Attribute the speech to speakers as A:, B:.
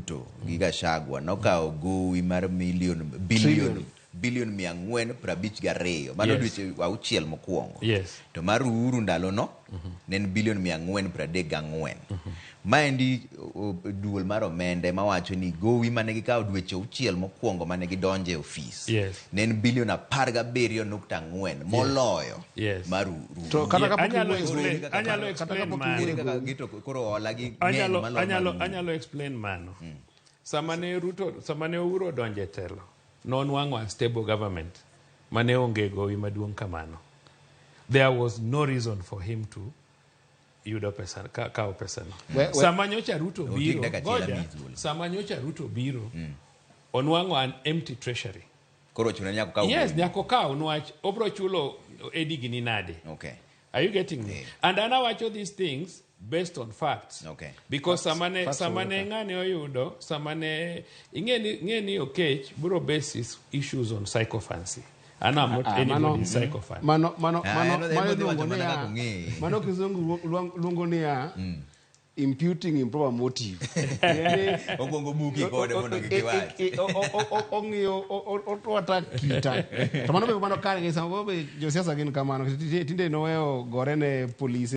A: Ruto gi Gachagua nokawo gowi mar million billion billion 452 mano dweche 6 mokwongo. To mar Uhuru ndalono ne en billion 434. Maendi duol mar omenda ema wacho ni gowi mane gikawo dweche 6 mokwongo mane gidonje e ofis ne en billion 17.4 moloyo mar Ruto.
B: To kata kapok
C: Anyalo
B: iwuoyo e gowi,
C: explain- anyalo
B: kata
C: explain
B: kapok
C: mano.
B: iwuoyo e
A: Ere kaka
B: gowi.
A: gito koro hola gi ng'eny maloyo mar Uhuru.
C: Anyalo explain mano. Sama ne Ruto, sama ne Uhuru odonjo e telo, nonwang'o unstable government mane onge gowi maduong' kamano. There was no reason for him to yudo pesa, kawo pesano. Sama nyocha Ruto
A: Otiek
C: biro,
A: dakika achiel
C: ngoja,
A: abich golo.
C: sama nyocha Ruto biro, onwang'o an empty treasury.
A: Koro ochuno ni nyaka okaw
C: Yes,
A: gowi.
C: nyaka okaw niwach obro chulo Eddie gini nade. Are you getting me?
A: Yeah.
C: And an awacho these things based on facts. Because sama ne
B: Facts
C: sama
B: wuok
C: ne
B: ka.
C: ng'ane oyudo, sama ne ing'e ni Okech bro base his issues on sycophancy. And I'm not
B: Ah, mano
C: anybody's sycophant.
B: mano mano
A: Ah,
B: mano
A: en
B: mano
A: odhi
B: iluongo
A: wacho mana
B: niya
A: kaka ong'eye.
B: mano kizungu luongo niya imputing improper motive. Tiende
A: Okwongo buki kode mondo kik iwach.
B: Ong'iyo otwata kita. To mano be mano kare gi samoro be josiasa gin kamano. Tinde noweyo gore ne polise.